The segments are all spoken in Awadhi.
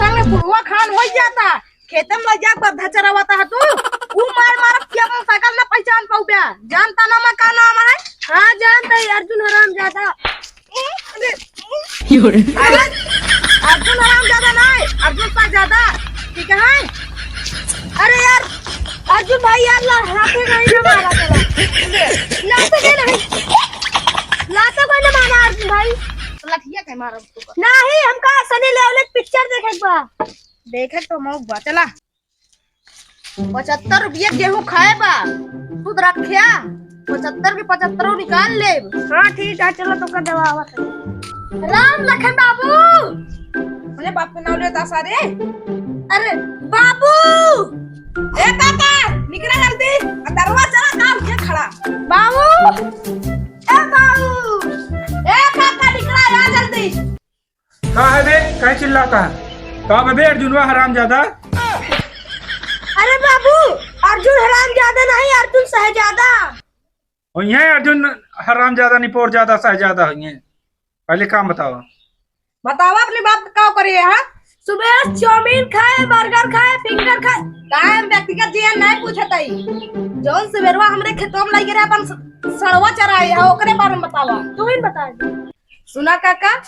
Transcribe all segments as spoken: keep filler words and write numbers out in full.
साला बुढ़वा खान होइ जाता, खेते में लग जाके बरधा चरावत ह तू। ऊ मार मारब कि अपन साइकिल ना पहचान पाउब्या। जानता ना मैं का नाम है? हाँ, जानता है, अर्जुन हरामजादा। अरे, अरे, अर्जुन हरामजादा ना है, अर्जुन शहजादा, ठीक है? अरे यार, अर्जुन भाई यार, ला-, लाते नहीं ना मारा करा। लाते के नहीं। लाते कोई ना मारा अर्जुन भाई। लठिया के मारा उसको। नहीं, हमका सनी लियोनी पिक्चर देखे के बा। देखे तो मौक बा, चला। पचहत्तर रुपया गेहूं खाए बा, खुद रख्या, पचहत्तर के पचहत्तरों निकाल लेब। हाँ, ठीक है, चलो, तुमका देवा आवत है। राम लखन बाबू। अरे, बाप के नाम लेता सारे। अरे, बाबू। ए काका, निकला जल्दी, अंदरवा चला, काम के खड़ा। बाबू, ए बाबू, ए काका, निकला यार जल्दी। का है बे, काहे चिल्लाता है? का बे, अर्जुनवा हरामजादा? अरे बाबू, अर्जुन हरामजादा नहीं, अर्जुन शहजादा। और यह अर्जुन हरामजादा, निपोर ज्यादा, शहजादा हुई है। पहले काम बताओ। बताओ अपने बाप का करे है? सुबह चाउमीन खाए, बर्गर खाए, फिंगर खाए। काहे हम व्यक्तिगत जीवन नहीं पूछत हई? जौन सुबेरवा हमरे खेतवा में लगे रहे अपन स-, सड़वा चराए है, ओकरे बारे में बतावा। तू ही बता दे। सुना काका,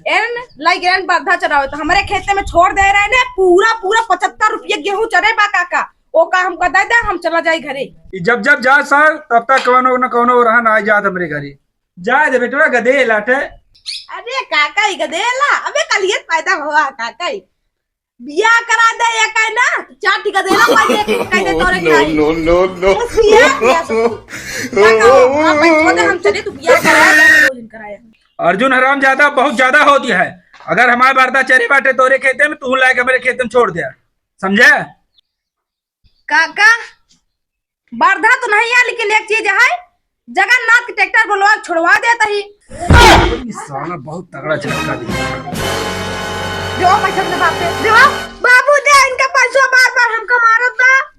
एन लाइक एन बरधा चरावे तो हमरे खेते में छोड़ दे रहे ने, पूरा पूरा पचहत्तर रुपये गेहूं चरे बा काका, ओका हमका दे दे, हम चला जाई घरे। ई जब जब जा सर, तब तक कौनो न कौनो रहन आ जात हमरे घरे। जाए दे बेटवा, गधे लाटे। अरे काका, ई गधे ला, अबे कलियत पैदा हुआ काका, ई बियाह करा दे, ये कहे ना, चार ठिका दे ना, पाई एक कह दे तोरे के आई। No, no, no, no। बस बियाह किया सब। काका, हो, आप बच्चों ने हम चले, तू बियाह करा दे, दो दिन कराया। अर्जुन हरामजादा बहुत ज्यादा होती है। अगर हमारे बरधा चरे बाटे तोरे खेते में, तू लायक हमारे खेते में छोड़ दे, समझे? काका, बरधा तो नहीं है, लेकिन एक चीज है, जगन्नाथ के ट्रैक्टर बोलवा के छोड़वा देता ही। ई साला बहुत तगड़ा झटका दिया। देवा पैसा अपने बाप से, देवा। बाबू दे इनका पैसा, बार बार हमका मारत बा।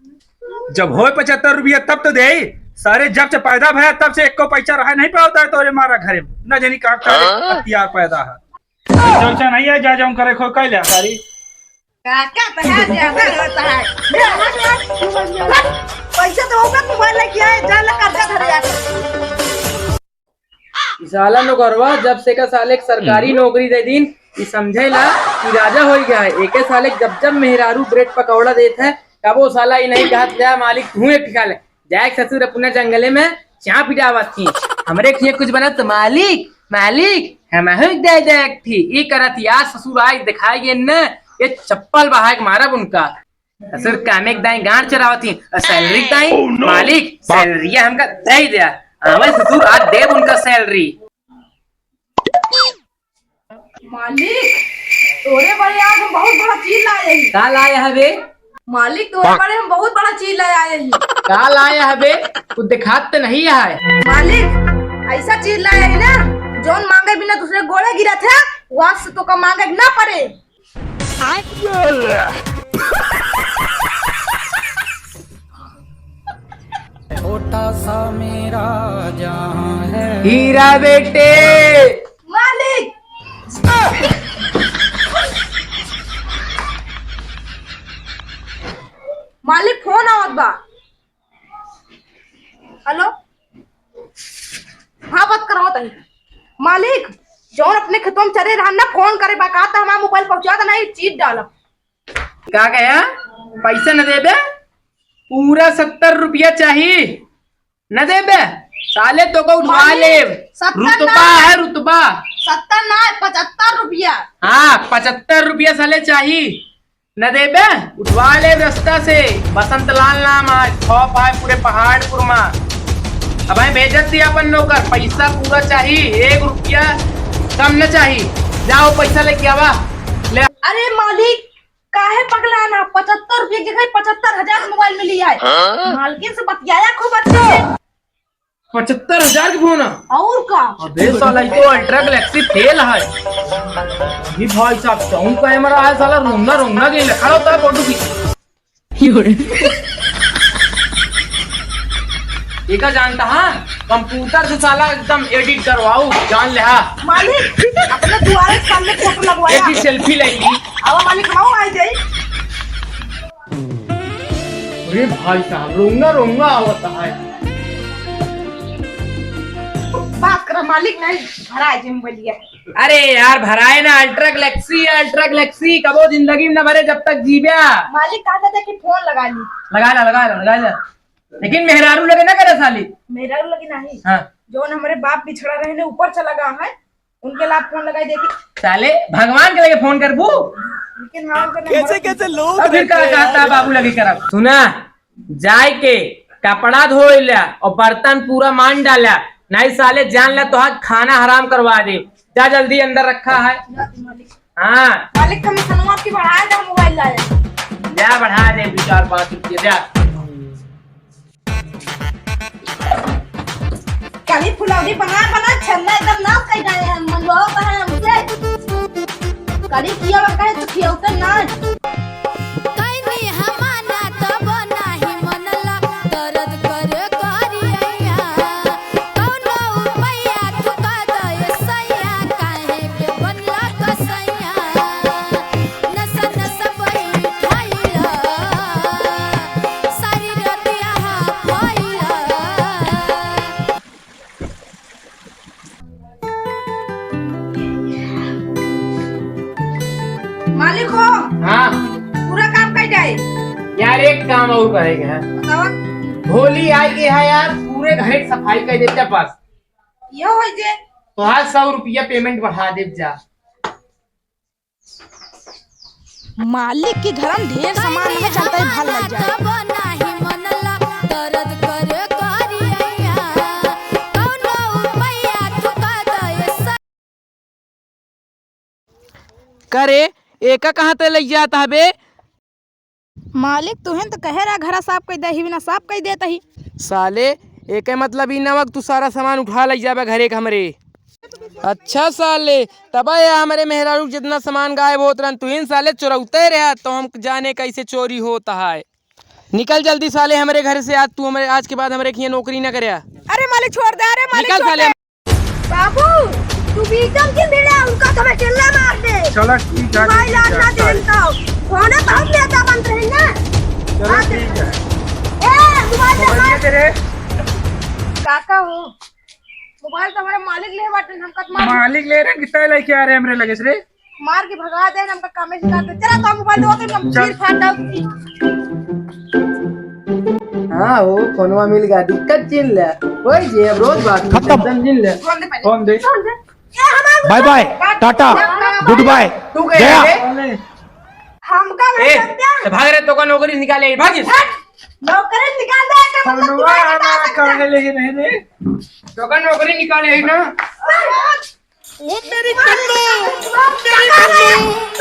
जब होए पचहत्तर रुपया तब तो दे। सारे जब से पैदा भया तब से एको पैसा रहा नहीं पावता है तोरे मारा घरे में। न जानी कहाँ का हाँ? हथियार पैदा है। पैसा वैसा नहीं है, जा जाऊँ करे खो कह ले सारी। काका तहार ज्यादा होता है। पैसा तो होगा, मोबाइल लेके आए, जा ले कर्जा धर जा। ई साला नौकरवा जब से का साले के सरकारी हम्म। नौकरी दे दीन, ई समझेला कि राजा होई गया है। एके साले जब जब मेहरारू ब्रेड पकौड़ा देत है, तब वो साला ई नहीं कहत, "ले मालिक, तू एक ठिका ले।" जाए के ससुर अपना जंगले में चाप पिटावत थी। हमरे खिए कुछ बनत तो, "मालिक, मालिक, हमहू दे दे एक ठी।" ई करत यार ससुर आज दिखाई गए न, ये चप्पल बहाए के मारब उनका। ससुर कामे के दाई गांड चरावत ही, और सैलरी के दाई, Oh no! मालिक, सैलरिया हमका दे दे। आवे ससुर, आज देब उनका सैलरी। मालिक, तोरे बड़े आज हम बहुत बड़ा चीज लाए ही। का लाए हवे? मालिक, तोरे बड़े हम बहुत बड़ा चीज लाए आए ही। का लाए हवे? कुछ दिखात तो नहीं है। मालिक, ऐसा चीज लाए ही ना, जौन मांगे बिना दूसरे गोड़े गिरत है, वहाँ से तो का मांगे ना पड़े। छोटा सा मेरा जहां है। हीरा बेटे। मालिक, मालिक, फोन आवत बा। हेलो, हाँ, बात कराओ तनी। मालिक, जौन अपने खेतवा में चरे रहन ना, फोन करे बा, कहा था हमारा मोबाइल पहुंचा देना, ये चीज डालब। का कहा? पैसा न देबे? पूरा सत्तर रुपया चाही, न देबे? साले तो को उठवा मालिक, लेब। सत्तर रुतबा ना। है, रुतबा। सत्तर ना, पचहत्तर रुपया। हाँ, पचहत्तर रुपया साले चाही। न देबे, उठवा ले रास्ता से। बसंत लाल नाम है, खौफ है पूरे पहाड़पुर में। अब हम भेजत थी अपन नौकर, पैसा पूरा चाही, एक रुपया कम न चाही। जाओ पैसा लेके आवा, ले। अरे मालिक, काहे पगलाना? पचहत्तर रुपया के जगह पचहत्तर हजार के मोबाइल मिली है। हाँ? मालकिन से बतियाया खूब अच्छे से। पचहत्तर हजार के फोन है? और का? अबे साला, ये तो अल्ट्रा गैलेक्सी फेल है। अभी भाई साहब, चौंक कैमरा है साला, रोंगना रोंगना के लिखा होता है फोटो की। ठीक है, जानता हाँ, कंप्यूटर से साला एकदम एडिट करवाऊ, जान ले हाँ। मालिक, अपने दुआरे के सामने फोटो लगवाया। एक ही सेल्फी ले ली। अब मालिक, हम आई जाई। अरे भाई साहब, रोंगा रोंगा आवत है। बात कर मालिक, नहीं भरा जिम बलिया। अरे यार, भराए ना, अल्ट्रा गैलेक्सी है, अल्ट्रा गैलेक्सी, कबो जिंदगी में ना भरे जब तक जीव्या। मालिक कहते थे कि फोन लगा ली। लगा ला, लगा ला, लगा ला। लेकिन मेहरारू लगे ना करे साली। मेहरारू लगे नहीं। हाँ। जौन हमरे बाप बिछड़ा रहे ने ऊपर चला गया है, उनके लाभ फोन लगाई देखी। साले भगवान के लगे फोन करबू। लेकिन हाँ, उनका नंबर कैसे कैसे लोग तब फिर का कहता है बाबू लगे करब। सुना, जाए के कपड़ा धोइ ल्या और बर्तन पूरा मान डाल्या, नहीं साले जान ल्या तोहार खाना हराम करवा दे। जा जल्दी अंदर रखा है। हाँ। मालिक, कमीशनवा आपकी बढ़ा दे, मोबाइल लाए। जा बढ़ा दे दो चार पाँच रुपये, जा। कभी फुलौरी बना बना छल्ला एकदम नाश कर जाए हैं, मनवा कहे हमसे। कभी किया हुआ कहे तो खियौते ना। कैनी हमाना तब नाही मनला, दर्द करे करिया। कौनो उपाया तू का दे सैया, काहे के बनला कसैया। नस नस बैठाइला, सारी रतिया हाफाइला। मालिक हो। हाँ। पूरा काम कर जाए। यार, एक काम और करेके है। बतावा। होली आइगे है यार, पूरे घर की सफाई कर देते बस। ये हो जे। तो आज सौ रुपया पेमेंट बढ़ा दे जा। मालिक के घर में ढेर सामान है, चलता ही भाग लग जाए। करे, एका कहाँ ते लइ जात हबे? मालिक, तुहें तो कहे रहा घरा साफ कइ दे, ही बिना साफ कइ देत ही। साले, एके मतलब ई ना बा कि तू सारा सामान उठा लइ जाबे घरे के हमरे। अच्छा साले, तब या हमरे मेहरारू जितना सामान गायब होत रहन, तुहिन साले चोरौते रहा, तो हम जाने कैसे चोरी होत है। निकल जल्दी साले हमरे घर से, आज तू हमरे, आज के बाद हमरे खिया नौकरी ना करे। अरे मालिक छोड़ दे, अरे मालिक निकल छोड़ साले। दे। बाबू, तू बीचम के भिड़ा, उनका तो मैं चिल्ला मार दे। चलो ठीक है, मोबाइल ठीक है, ना दे तो। फोन तो हम लेता बंद रही ना। चलो ठीक है। ए, मोबाइल दे मोबाइल मार। दे रे। काका हो, मोबाइल तो हमरे मालिक ले बाटे, हम कत मार। मालिक ले रहे, कितना लेके आ रहे हमरे लगे से रे? मार के भगा दे, हमका कामे से काट दे। चला तो मोबाइल दो, तो हम चल। सिर फाड़ दो। हाँ हो, फोनवा मिल गया, दिक्कत चिन ले। वही जे अब रोज बात खत्म। टेंशन चिन ले। फोन दे पहले। फोन दे। फोन दे। ए, हमार बाय बाय, फोन दे। टाटा, बाय। गुड बाय, तू कह गया। रहे? हमका ए, भाग दे। तो भाग रे, तोका नौकरी निकाले, भाग। हट, नौकरी निकाल दे, एकर मतलब फोनवा तू हमारा कहाँ काहे ले रहे रे? तोका नौकरी निकाले है ना? ओ मेरी कन्नो, मेरी कन्नो।